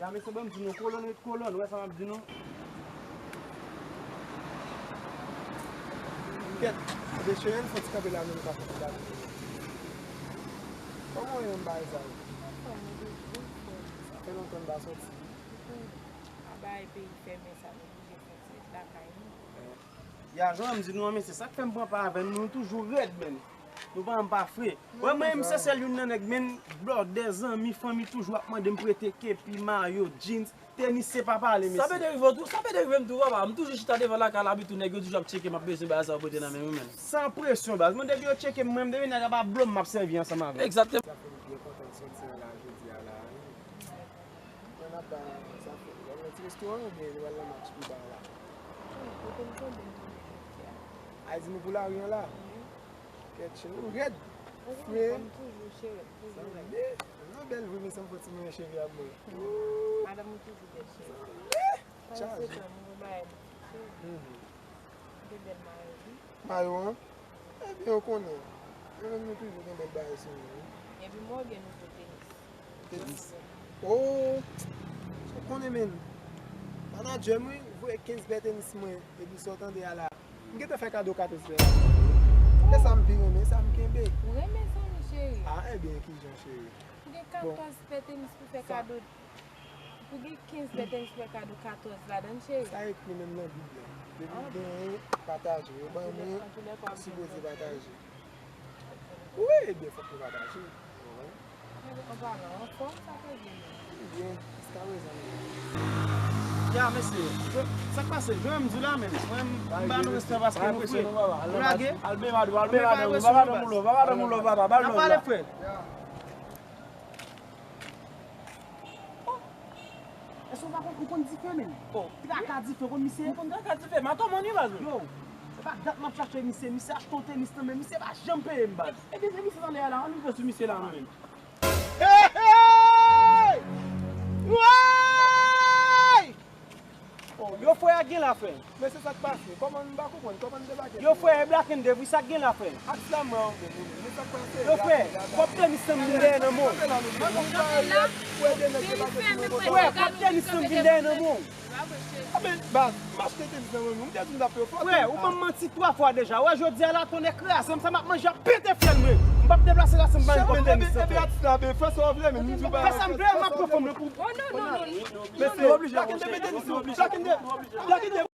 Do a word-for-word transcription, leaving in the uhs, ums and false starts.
A, mesye, ban m di nou, kolòn ret kolòn, ou wè sa m ap di nou? Kèt, mesye, n fè ti kanpe la, nou pa fè ti kanpe. Kòman w ye, m bay sa yo? Sa fè lontan m pa soti. A bay peyi fèmen sa, nou oblije fè ti ret lakay nou. Ya, jan m di nou an, mesye, sa k fè m pran pa avè nou, nou toujou rèd, menn. Nou pa janm pa fre. Wè, mwen menm, se sèl youn nan nèg, menn, blòdè, zanmi, fanmi toujou ap mande m prete kepi, mayo, jeans, tenis, se pa pale, mesye. Sa pe derive w tou, sa pe derive m tou, papa. M toujou chita devan lakay la, epi tou nèg yo toujou ap tcheke m, ap bezwen bagay sa yo prete nan men m, menn. San presyon, baz. Mwen, depi yo tcheke m, mwen, depi nèg ap blo m, m ap sèvi ansanm avè l. Egzakteman. Sa fè m byen kontan soti an la jodi a la, wi. Mwen ap bay sa fè. Wè, yon ti restoran oubyen nou al nan match pi ba la? Wi, kote m tonbe m tonbe jodi a. Ay di nou pou lari an la? Wi. Kèt cheri, ou rèd. Ou konnen kòm toujou cheri, toujou rèd. Sanble. Ou bèl vre, men sanm fò ti mwen cheri a mwen. Madanm ou toujou bèl cheri. Sanble. Chaj. Pandan se tan, nouvo bagay nou. Cheri. Mhm. Ou gen bèl mayo, wi. Mayo an? Ebyen, ou konnen. Mwen menm nou toujou gen bèl bagay sou nou, wi. Epi mwen ou gen nouvo tenis. Tenis. Oh! Ou konnen, menn. Manadjè mwen voye kenz pè tenis mwen. Epi sa w tande a la. M gentan fè kado katòz pè la. E sa m pi renmen, sa m kenbe. Ou renmen zanmi, cheri? Ah, ebyen, kijan, cheri? Ou gen katòz pè tenis pou fè kado. Ou gen kenz pè tenis pou fè kado katòz ladan l, cheri. Sa ekri menm nan Bib la. Depi w genyen, pataje. Yo ban mwen, sipoze pataje. Wi, ebyen, fòk nou pataje. Anpalan, anfòm, sa fè byen. Byen, jiskaprezan, wi. Ya, mesye, sa k pase? Jwenn m di w la, menn. Mwen, m ba nou respè paske nou fre. Nou lage? Al ben madanm, al ben madanm, papa, papa. N ap pale, frè. Oh! Èske w pa konn, ou konn dife, menn? Oh. Traka dife, ou konn misye? M konn traka dife, m atò mòn wi, baz. Yo, se pa dat m ap chache misye, misye achte yon tenis nan men, misye pa janm peye m, baz. Ebyen, se misye nan lè a la, ann rive sou misye la, menn. Hey, hey! Woy! Oh, yo frè a gen la, frè. Men se sa k pase. Kòman m pa konprann? Kòman n debake? Yo, frè, e Black and Dave, wi, sa k gen la, frè? Ak sa mwen an, men sa k pase? Yo, frè, kòb tenis nan m vin dèyè nan men w. Frè, kòb tenis nan m vin dèyè nan men w. A, men, baz, m achte tenis nan men nou. M te di m t ap fè w fò. Frè, ou ban m manti twa fwa deja. Wè, jodi a la, tonnè kraze m, sa m ap manje ap pete fyèl mwen. M p ap deplase la san m pa gen kòb tenis nan, frè. Fè sa m vle, m ap pran fanm nan pou. Oh, non, non, non, non. Men se oblije, Black and Dave, tenis nan, Black and Dave, Black and Dave.